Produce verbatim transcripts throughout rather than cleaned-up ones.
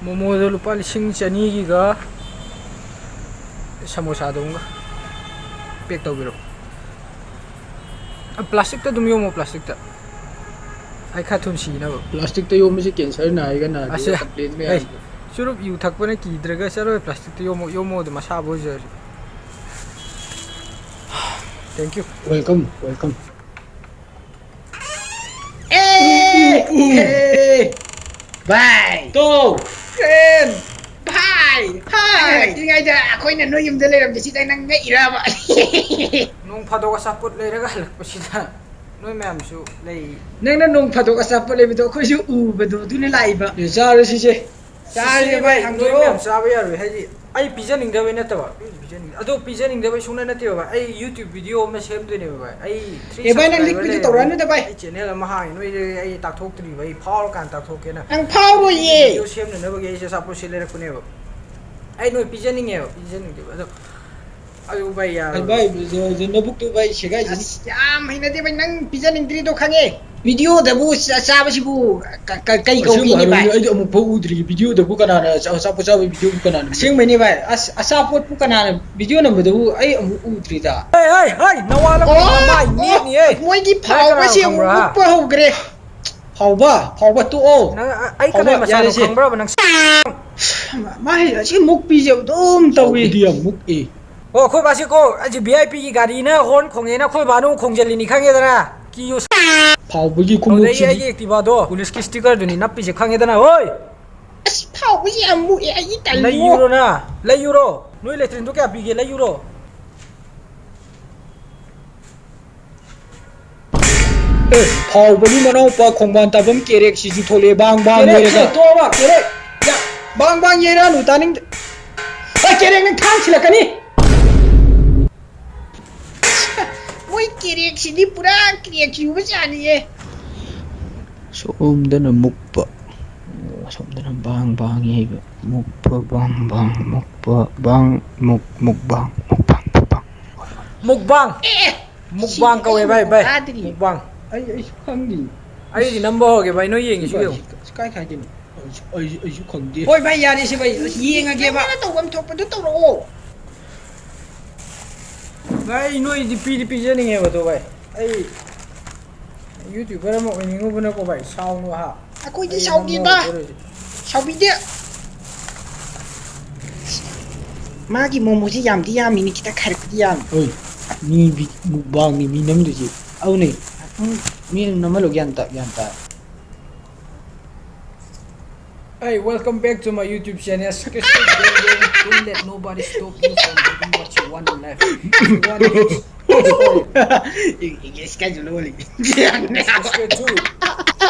ꯃꯣꯃꯣꯗꯣ ꯂꯨꯄꯥ ꯂꯤꯁꯤꯡ ꯆꯅꯤꯒꯤꯒ ꯁꯃꯣꯁꯥꯗꯣ ꯑꯃꯒ ꯄꯦꯛ ꯇꯧꯕꯤꯔꯣ꯫ ꯑ, ꯄ꯭ꯂꯥꯁꯇꯤꯛꯇ ꯑꯗꯨꯝ ꯌꯣꯝꯃꯣ, ꯄ꯭ꯂꯥꯁꯇꯤꯛꯇ꯫ ꯑꯩ ꯈꯔ ꯊꯨꯅ ꯁꯤꯅꯕ꯫ ꯄ꯭ꯂꯥꯁꯇꯤꯛꯇ ꯌꯣꯝꯕꯁꯤ ꯀꯦꯟꯁꯔ ꯅꯥꯏꯒ ꯅꯥꯗꯦ ꯑꯁꯦ, ꯀꯝꯄ꯭ꯂꯦꯟ ꯑꯩ ꯃꯌꯥꯝꯗꯣ꯫ ꯆꯨꯔꯨꯞ ꯌꯨ ꯊꯛꯄꯅ ꯀꯤꯗ꯭ꯔꯒ ꯆꯠꯂꯣꯏ, ꯄ꯭ꯂꯥꯁꯇꯤꯛꯇ ꯌꯣꯝꯃꯣ, ꯌꯣꯝꯃꯣ ꯑꯗꯨꯝ ꯑꯁꯥꯕ ꯑꯣꯏꯖꯔꯁꯨ꯫ Thank you꯫ Welcome, welcome꯫ ꯑꯦ! ꯎ, ꯎ, ꯎ꯫ ꯑꯦ! ꯚꯥꯏ! ꯇꯣ! ꯐ꯭ꯔꯦꯟ! ꯚꯥꯏ! ꯍꯥꯏ! ꯍꯜꯂꯛꯇ꯭ꯔꯤꯉꯩꯗ ꯑꯩꯈꯣꯏꯅ ꯅꯣꯏ ꯌꯨꯝꯗ ꯂꯩꯔꯝꯕꯁꯤꯗ ꯅꯪ ꯉꯛꯏꯔꯕ? ꯅꯣꯡ ꯐꯥꯗꯣꯛ ꯑꯆꯥꯄꯣꯠ ꯂꯩꯔꯒ ꯍꯜꯂꯛꯄꯁꯤꯗ ꯅꯣꯏ ꯃꯌꯥꯝꯁꯨ ꯂꯩ꯫ ꯅꯪꯅ ꯅꯣꯡ ꯐꯥꯗꯣꯛ ꯑꯆꯥꯄꯣꯠ ꯂꯩꯕꯗꯣ ꯑꯩꯈꯣꯏꯁꯨ ꯎꯕꯗꯣ ꯑꯗꯨꯅ ꯂꯥꯛꯏꯕ꯫ ꯑꯦ, ꯆꯥꯔꯁꯤꯁꯦ꯫ ꯆꯥꯔꯁꯦ ꯁꯤꯁꯦ ꯚꯥꯏ, ꯅꯣꯏ ꯍꯥꯡꯗꯣꯛꯑꯣ꯫ ꯃꯌꯥꯝ ꯆꯥꯕ ꯌꯥꯔꯣꯏ, ꯍꯥꯏꯗꯤ ꯑꯩ ꯄꯤꯖꯅꯤꯡꯗꯕꯩ ꯅꯠꯇꯕ, ꯄꯤꯕꯨꯗꯤ ꯄꯤꯖꯅꯤꯡꯗꯦ꯫ ꯑꯗꯣ ꯄꯤꯖꯅꯤꯡꯗꯕꯩ ꯁꯨꯡꯅꯠ ꯅꯠꯇꯦꯕ ꯚꯥꯏ, ꯑꯩ YouTube video ꯑꯃ ꯁꯦꯝꯗꯣꯏꯅꯦꯕ ꯚꯥꯏ꯫ ꯑꯩ three ꯑꯦ ꯚꯥꯏ, ꯅꯪ subscriber ꯂꯤꯛꯄꯤꯗꯣ ꯂꯩꯔꯕꯅꯤ꯫ ꯇꯧꯔꯛꯑꯅꯨꯗ ꯚꯥꯏ꯫ ꯑꯩ channel ꯑꯃ ꯍꯥꯡꯉꯤ, ꯅꯣꯏꯗ ꯑꯩ ꯇꯥꯛꯊꯣꯛꯇ꯭ꯔꯤꯕ, ꯑꯩ ꯐꯥꯎꯔꯀꯥꯟꯗ ꯇꯥꯛꯊꯣꯛꯀꯦꯅ꯫ ꯅꯪ ꯐꯥꯎꯔꯣꯏꯌꯦ꯫ Video ꯁꯦꯝꯅꯅꯕꯒꯤ ꯑꯩꯁꯦ ꯑꯆꯥꯄꯣꯠꯁꯦ ꯂꯩꯔꯛꯄꯅꯦꯕ꯫ ꯑꯩ ꯅꯣꯏ ꯄꯤꯖꯅꯤꯡꯉꯦꯕ, ꯄꯤꯖꯅꯤꯡꯗꯦꯕ꯫ ꯑꯗꯣ ꯑꯗꯨ ꯚꯥꯏ, ꯌꯥꯔꯣꯏ꯫ ꯚꯥꯏ, ꯖ-, ꯖ-, ꯅꯕꯨꯛꯇꯨ ꯚꯥꯏ ꯁꯦꯒꯥꯏꯖꯅꯤ꯫ ꯑꯁ, ꯌꯥꯝ ꯍꯩꯅꯗꯦ ꯚꯥꯏ, ꯅꯪ ꯄꯤꯖꯅꯤꯡꯗ꯭ꯔꯤꯗꯣ ꯈꯪꯉꯦ꯫ Videoꯗꯕꯨ ꯆꯥ-, ꯆꯥꯕꯁꯤꯕꯨ ꯀ-, ꯀ-, ꯀꯩ ꯑꯁꯦꯡꯕ ꯀꯧꯒꯦꯅꯦ ꯍꯥꯏꯕꯅꯤ, ꯚꯥꯏ? ꯑꯩꯗꯤ ꯑꯃꯨꯛꯐꯥꯎ ꯎꯗ꯭ꯔꯤ videoꯗꯕꯨ ꯀꯅꯥꯅ ꯑꯆꯥ-, ꯑꯆꯥꯄꯣꯠ ꯆꯥꯕꯒꯤ videoꯕꯨ ꯀꯅꯥꯅ ꯎꯅꯒꯦ? ꯑꯁꯦꯡꯕꯩꯅꯦ ꯚꯥꯏ, ꯑꯁ, ꯑꯆꯥꯄꯣꯠꯄꯨ ꯀꯅꯥꯅ video ꯅꯝꯕꯗꯕꯨ ꯑꯩ ꯑꯃꯨꯛ ꯎꯗ꯭ꯔꯤꯗ꯫ ꯍꯩ, ꯍꯩ, ꯍꯩ, ꯅꯋꯥ ꯂꯧꯗꯦ, ꯑꯣ, ꯅꯃꯥꯏ ꯑꯣ, ꯅꯦꯠꯅꯤꯍꯦ꯫ ꯃꯣꯏꯒꯤ ꯅꯪ ꯀꯅꯥꯅ ꯐꯥꯎꯕꯁꯦ ꯑꯃꯨꯛ ꯈꯪꯕ꯭ꯔꯥ? ꯃꯨꯛꯄ ꯍꯧꯈ꯭ꯔꯦ꯫ ꯐꯥꯎꯕ, ꯐꯥꯎꯕ ꯇꯣꯛꯑꯣ꯫ ꯅꯪ, ꯑ-, ꯑꯩ ꯐꯥꯎꯕ, ꯀꯅꯥꯏ ꯃꯆꯥꯅꯣ ꯌꯥꯔꯦꯁꯦ꯫ ꯈꯪꯕ꯭ꯔꯕ ꯅꯪ? ꯃꯥ ꯍꯩ, ꯑꯁꯤ ꯃꯨꯛꯄꯤꯁꯦ ꯑꯗꯨꯝ ꯇꯧꯏ꯫ ꯐꯥꯎꯕꯗꯤ ꯌꯥꯝ ꯃꯨꯛꯑꯦ꯫ ꯑꯣ, ꯑꯩꯈꯣꯏ ꯕꯥꯁꯤ ꯀꯣ, ꯑꯩꯁꯦ VIPꯒꯤ ꯒꯥꯔꯤꯅ horn ꯈꯣꯡꯉꯦꯅ ꯑꯩꯈꯣꯏ ꯕꯥꯅ ꯑꯃꯨꯛ ꯈꯣꯡꯖꯤꯜꯂꯤꯅꯤ, ꯈꯪꯉꯦꯗꯅ? ꯀꯤꯌꯨ꯫ ꯐꯥꯎꯕꯒꯤ ꯑꯗꯨꯗꯒꯤ ꯈꯨꯃꯨꯛꯁꯤꯗꯤ꯫ ꯑꯩꯒꯤ Activaꯗꯣ policeꯀꯤ stickerꯗꯨꯅꯤ ꯅꯞꯄꯤꯁꯦ, ꯈꯪꯉꯦꯗꯅ? ꯍꯣꯏ! ꯑꯁ, ꯐꯥꯎꯕꯁꯤ ꯌꯥꯝ ꯃꯨꯛꯑꯦ, ꯑꯩꯗꯤ ꯇꯜꯂꯤꯉꯣ꯫ ꯂꯩꯌꯨꯔꯣꯅ, ꯂꯩꯌꯨꯔꯣ꯫ ꯅꯣꯏ latrineꯗꯣ ꯀꯌꯥ ꯄꯤꯒꯦ? ꯂꯩꯌꯨꯔꯣ꯫ ꯑꯦ, ꯐꯥꯎꯕꯒꯤ ꯃꯅꯥꯎꯄꯥ ꯈꯣꯡꯕꯥꯟ ꯇꯥꯐꯝ ꯀꯦꯔꯦꯛꯁꯤꯁꯨ ꯊꯣꯛꯂꯛꯑꯦ, ꯕꯥꯡ ꯕꯥꯡ ꯀꯦꯔꯦꯛ, ꯂꯩꯔꯒ꯫ ꯁꯤ ꯇꯣꯛꯑꯣꯕ, ꯀꯦꯔꯦꯛ꯫ ꯌꯥ, ꯕꯥꯡ ꯕꯥꯡ ꯌꯩꯔꯛꯑꯅꯨ, ꯇꯥꯅꯤꯡꯗꯦ꯫ ꯑꯦ, ꯀꯦꯔꯦꯛ, ꯅꯪ ꯊꯥꯡ ꯊꯤꯜꯂꯛꯀꯅꯤ꯫ ꯃꯣꯏ ꯀꯦꯔꯦꯛꯁꯤꯗꯤ ꯄꯨꯔꯥ ꯀ꯭ꯔꯦꯛ ꯆꯨꯕ ꯖꯥꯠꯅꯤꯌꯦ꯫ ꯁꯣꯝꯗꯅ ꯃꯨꯛꯄ, ꯁꯣꯝꯗꯅ ꯕꯥꯡ ꯕꯥꯡ ꯌꯩꯕ꯫ ꯃꯨꯛꯄ ꯕꯥꯡ ꯕꯥꯡ, ꯃꯨꯛꯄ ꯕꯥꯡ, ꯃꯨꯛ, ꯃꯨꯛꯕꯥꯡ, ꯃꯨꯛꯕꯥꯡ, ꯃꯨꯛꯕꯥꯡ꯫ ꯃꯨꯛꯕꯥꯡ꯫ ꯑꯦ! ꯃꯨꯛꯕꯥꯡ ꯁꯤꯗꯤ ꯀꯧꯋꯦ ꯑꯩ ꯚꯥꯏ, ꯚꯥꯏ꯫ ꯇꯥꯗ꯭ꯔꯤ꯫ ꯃꯨꯛꯕꯥꯡ꯫ ꯑꯩ, ꯑꯩꯁꯨ ꯈꯪꯗꯦ꯫ ꯑꯩꯗꯤ ꯅꯝꯕ ꯍꯧꯔꯒꯦ ꯚꯥꯏ, ꯅꯣꯏ ꯌꯦꯡꯉꯤꯁꯤ ꯁꯤ ꯌꯦꯡꯉꯨ꯫ ꯀꯥꯏ ꯀꯥꯏꯗꯩꯅꯣ? ꯑꯩꯁꯨ ꯑꯩꯁꯨ ꯑꯩꯁꯨ ꯈꯪꯗꯦ꯫ ꯍꯣꯏ ꯚꯥꯏ, ꯌꯥꯔꯦꯁꯦ ꯚꯥꯏ, ꯑꯁ, ꯌꯦꯡꯉꯒꯦꯕ꯫ ꯅꯪꯅ ꯇꯧꯐꯝ ꯊꯣꯛꯄꯗꯨ ꯇꯧꯔꯛꯑꯣ꯫ ꯚꯥꯏ, ꯑꯩ ꯅꯣꯏꯗꯤ ꯄꯤꯗꯤ ꯄꯤꯖꯅꯤꯡꯉꯦꯕ ꯑꯗꯣ ꯚꯥꯏ, ꯑꯩ YouTuber ꯑꯃ ꯑꯣꯏꯅꯤꯡꯉꯨꯕꯅꯀꯣ ꯚꯥꯏ, ꯁꯥꯎꯅꯨ ꯍꯥ꯫ ꯑꯩꯈꯣꯏꯗꯤ ꯑꯩ ꯁꯥꯎꯗꯦꯗ꯫ ꯅꯝꯕ ꯍꯧꯔꯣꯏꯁꯦ꯫ ꯁꯥꯎꯕꯤꯗꯦ꯫ ꯃꯥꯒꯤ ꯃꯣꯃꯣꯁꯤ ꯌꯥꯝꯗꯤ ꯌꯥꯝꯃꯤꯅꯤ, ꯈꯤꯇꯪ ꯈꯥꯏꯔꯛꯄꯗꯤ ꯌꯥꯝꯃꯤ꯫ ꯍꯣꯏ, ꯃꯤ ꯃꯨꯛꯕꯥꯡꯅꯤ ꯃꯤ ꯅꯝꯗꯣꯏꯁꯦ꯫ ꯑꯗꯨꯅꯦ꯫ ꯎꯝ, ꯃꯤ ꯅꯝꯍꯜꯂꯣ, ꯒ꯭ꯌꯥꯟ ꯇꯥ ꯒ꯭ꯌꯥꯟ ꯇꯥ꯫ Hey, welcome back to my YouTube channel. Skip, skip, skip, skip. Don't let nobody stop you from doing what you want in life. If you want it, go for it. ꯏꯪꯂꯤꯁꯀꯁꯨ ꯂꯣꯜꯂꯤ꯫ Skip, skip, skip.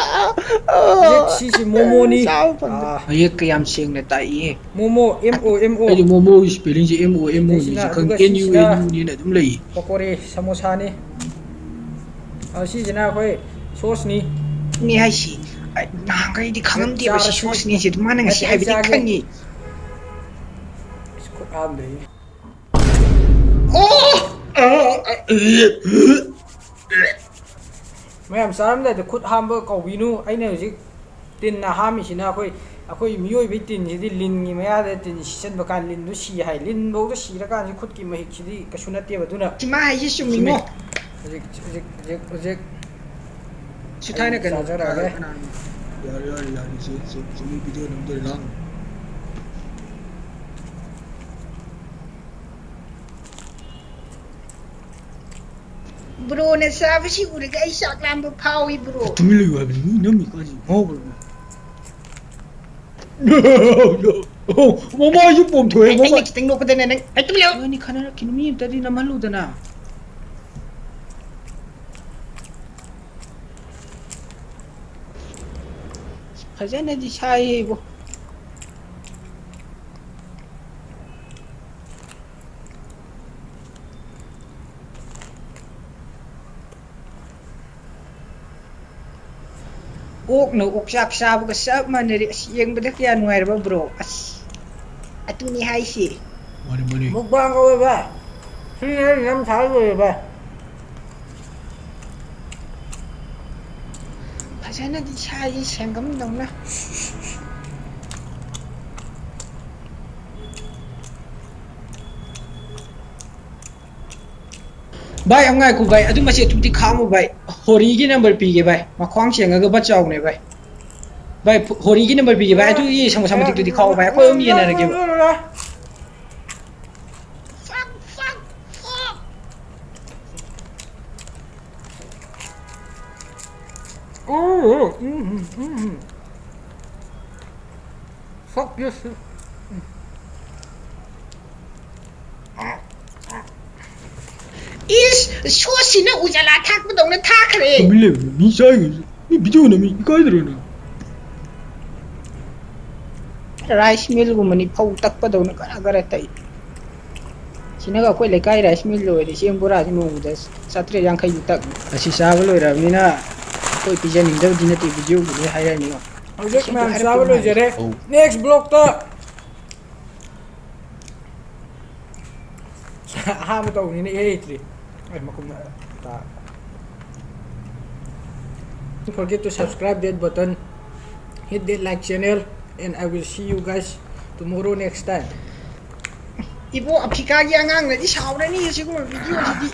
ꯍꯧꯖꯤꯛ ꯁꯤꯁꯤ ꯃꯣꯃꯣꯅꯤ꯫ ꯆꯥꯕ ꯐꯪꯗꯦ꯫ ꯑꯥ, ꯃꯌꯦꯛꯀ ꯌꯥꯝ ꯁꯦꯡꯅ ꯇꯥꯛꯏꯌꯦ꯫ Momo, M O M O꯫ ꯑꯩꯗꯤ ꯃꯣꯃꯣꯒꯤ ꯁ꯭ꯄꯦꯂꯤꯡꯁꯦ M O M O ꯅꯤꯁꯦ ꯁꯤꯅ, ꯈꯪꯉꯤ, ꯑꯗꯨꯒ N U ꯁꯤꯁꯤꯅ N U ꯅꯦꯅ ꯑꯗꯨꯝ ꯂꯩꯌꯦ꯫ ꯄꯀꯣꯔꯤ, ꯁꯃꯣꯁꯥꯅꯤ꯫ ꯑ, ꯁꯤꯁꯤꯅ ꯑꯩꯈꯣꯏ ꯁꯣꯁꯅꯤ꯫ ꯅꯦ ꯍꯥꯏꯁꯤ꯫ ꯑꯩ ꯅꯍꯥꯟꯈꯩꯗꯤ ꯈꯪꯉꯝꯗꯦꯕ ꯁꯤ ꯆꯥꯔꯁꯤ꯫ ꯁꯣꯁꯅꯦꯁꯦ, ꯑꯗꯨ ꯃꯥꯅ ꯉꯁꯤ ꯑꯩ ꯍꯥꯏꯕꯗꯤ ꯆꯥꯒꯦ꯫ ꯈꯪꯉꯤ꯫ ꯏꯁ, ꯈꯨꯠ ꯍꯥꯝꯗꯣꯏꯅꯤ꯫ ꯑꯣ! ꯃꯌꯥꯝ ꯆꯥꯔꯝꯗꯥꯏꯗ ꯈꯨꯠ ꯍꯥꯝꯕ ꯀꯧꯕꯤꯅꯨ꯫ ꯑꯩꯅ ꯍꯧꯖꯤꯛ ꯇꯤꯟꯅ ꯍꯥꯝꯃꯤꯁꯤꯅ ꯑꯩꯈꯣꯏ, ꯑꯩꯈꯣꯏ ꯃꯤꯑꯣꯏꯕꯒꯤ ꯇꯤꯟꯁꯤꯗꯤ ꯂꯤꯟꯒꯤ ꯃꯌꯥꯗ ꯇꯤꯟ ꯁꯤꯠꯆꯟꯕ ꯀꯥꯟ ꯂꯤꯟꯗꯨ ꯁꯤ ꯍꯥꯏ꯫ ꯂꯤꯟꯐꯧꯗ ꯁꯤꯔꯀꯥꯟꯁꯤ ꯈꯨꯠꯀꯤ ꯃꯍꯤꯛꯁꯤꯗꯤ ꯀꯩꯁꯨ ꯅꯠꯇꯦꯕ꯫ ꯑꯗꯨꯅ ꯁꯤ ꯃꯥ ꯍꯥꯏꯁꯤ ꯆꯨꯝꯃꯤꯉꯣ꯫ ꯍꯧꯖꯤꯛ, ꯍꯧꯖꯤꯛ, ꯍꯧꯖꯤꯛ, ꯍꯧꯖꯤꯛ ꯁꯤ ꯊꯥꯏꯅ ꯑꯩ ꯀꯩꯅꯣ ꯆꯥꯖꯔꯒꯦ꯫ ꯀꯅꯥꯅꯣ? ꯌꯥꯔꯦ ꯌꯥꯔꯦ ꯌꯥꯔꯦ, ꯁꯤ ꯁꯤ ꯁꯤ ꯃꯤ ꯚꯤꯗꯤꯑꯣ ꯅꯝꯗꯣꯏꯔ ꯂꯥꯡ꯫ ꯕ꯭ꯔꯣꯅ ꯆꯥꯕꯁꯤ ꯎꯔꯒ ꯑꯩ ꯆꯥꯛ ꯂꯥꯝꯕ ꯐꯥꯎꯏ ꯕ꯭ꯔꯣ꯫ ꯇꯨꯃꯤꯟ ꯂꯩꯌꯨ ꯍꯥꯏꯕꯅꯤ, ꯃꯤ ꯅꯝꯃꯤ ꯀꯥꯟꯁꯤ ꯉꯥꯎꯕ꯭ꯔꯣ? ꯃꯃꯥꯏꯁꯨ ꯄꯣꯝꯊꯣꯛꯑꯦ, ꯑꯩꯅ ꯃꯃꯥꯏ꯫ ꯈꯤꯇꯪ ꯅꯣꯛꯄꯗꯅꯦ ꯅꯪ ꯑꯩ ꯇꯨꯃꯤꯟ ꯂꯩꯌꯨ꯫ ꯅꯣꯏꯅꯤ ꯈꯟꯅꯔꯛꯈꯤꯅꯨ, ꯃꯤ ꯑꯝꯇꯗꯤ ꯅꯝꯍꯜꯂꯨꯗꯅ꯫ ꯐꯖꯅꯗꯤ ꯁꯥꯏꯍꯦ ꯏꯕꯣ꯫ ꯑꯣꯛꯅ ꯑꯣꯛꯆꯥꯛ ꯆꯥꯕꯒ ꯆꯞ ꯃꯥꯟꯅꯔꯦ꯫ ꯑꯁ, ꯌꯦꯡꯕꯗ ꯀꯌꯥ ꯅꯨꯡꯉꯥꯏꯔꯕ ꯕ꯭ꯔꯣ? ꯑꯁ, ꯑꯗꯨꯅꯤ ꯍꯥꯏꯁꯤ꯫ ꯃꯥꯅꯤ ꯃꯥꯅꯤ꯫ ꯃꯨꯛꯕꯥꯡ ꯀꯧꯋꯦ ꯚꯥꯏ꯫ ꯁꯤꯅꯦ ꯑꯩꯅ ꯅꯝ ꯊꯥꯔ ꯂꯣꯏꯔꯦ ꯚꯥꯏ꯫ ꯐꯖꯅꯗꯤ ꯁꯥꯏꯌꯦ ꯁꯦꯡꯒꯝꯗꯧꯅ꯫ ꯚꯥꯏ, ꯑꯃ ꯉꯥꯏꯈꯣ ꯚꯥꯏ, ꯑꯗꯨ ꯃꯆꯦꯠꯇꯨꯗꯤ ꯈꯥꯛꯑꯝꯃꯣ ꯚꯥꯏ꯫ ꯍꯣꯔꯤꯒꯤ ꯅꯝꯕꯔ ꯄꯤꯒꯦ ꯚꯥꯏ, ꯃꯈ꯭ꯋꯥꯡ ꯁꯦꯡꯉꯒ ꯕꯠ ꯆꯥꯎꯅꯦ ꯚꯥꯏ꯫ ꯚꯥꯏ, ꯐꯨ-, ꯍꯣꯔꯤꯒꯤ ꯅꯝꯕꯔ ꯄꯤꯒꯦ ꯚꯥꯏ, ꯑꯗꯨꯒꯤ ꯁꯃꯣꯁꯥ ꯃꯇꯤꯛꯇꯨꯗꯤ ꯈꯥꯛꯑꯣ ꯚꯥꯏ, ꯑꯩꯈꯣꯏ ꯑꯍꯨꯝ ꯌꯦꯟꯅꯔꯒꯦꯕ꯫ Fuck this shit. ꯏꯁ, ꯁꯣꯁꯤꯅ ꯎꯖꯥꯂꯥ ꯊꯥꯛꯄꯗꯧꯅ ꯊꯥꯛꯈ꯭ꯔꯦ꯫ ꯇꯨꯃꯤꯟ ꯂꯩꯌꯨ, ꯃꯤ ꯆꯥꯏ, ꯃꯤ ꯚꯤꯗꯤꯑꯣ ꯅꯝꯃꯤ, ꯏꯀꯥꯏꯗ꯭ꯔꯣ ꯅꯪ? ꯔꯥꯏꯁ ꯃꯤꯜꯒꯨꯝꯕꯅꯤ, ꯐꯧ ꯇꯛꯄꯗꯧꯅ ꯒꯔ ꯒꯔ ꯇꯛꯏ꯫ ꯁꯤꯅꯒ ꯑꯩꯈꯣꯏ ꯂꯩꯀꯥꯏ ꯔꯥꯏꯁ ꯃꯤꯜ ꯂꯣꯏꯔꯗꯤ ꯆꯦꯡ ꯕꯣꯔꯥꯁꯤ ꯅꯣꯡꯃꯗ ꯆꯥꯇ꯭ꯔꯦꯠ ꯌꯥꯡꯈꯩꯗꯤ ꯇꯛꯅꯤ꯫ ꯑꯁꯤ ꯆꯥꯕ ꯂꯣꯏꯔꯕꯅꯤꯅ ꯑꯩꯈꯣꯏ ꯄꯤꯖꯅꯤꯡꯗꯕꯗꯤ ꯅꯠꯇꯦ, ꯚꯤꯗꯤꯑꯣꯒꯤ ꯂꯣꯏ ꯍꯥꯏꯔꯅꯤꯉꯣ꯫ ꯍꯧꯖꯤꯛ ꯃꯌꯥꯝ ꯆꯥꯕ ꯂꯣꯏꯖꯔꯦ꯫ ꯑꯧ꯫ Next vlogꯇ ꯑꯍꯥꯟꯕ ꯇꯧꯕꯅꯤꯅ ꯏꯍꯩ ꯍꯩꯇ꯭ꯔꯤ꯫ ꯑꯩ ꯃꯈꯨꯝꯗ ꯇꯥ-, Don't forget to subscribe that button, hit that like channel, and I will see you guys tomorrow next time. ꯏꯕꯣ, ꯑꯐ꯭ꯔꯤꯀꯥꯒꯤ ꯑꯉꯥꯡꯅꯗꯤ ꯁꯥꯎꯔꯅꯤ ꯁꯤꯒꯨꯝꯕ ꯚꯤꯗꯤꯑꯣꯁꯤꯗꯤ꯫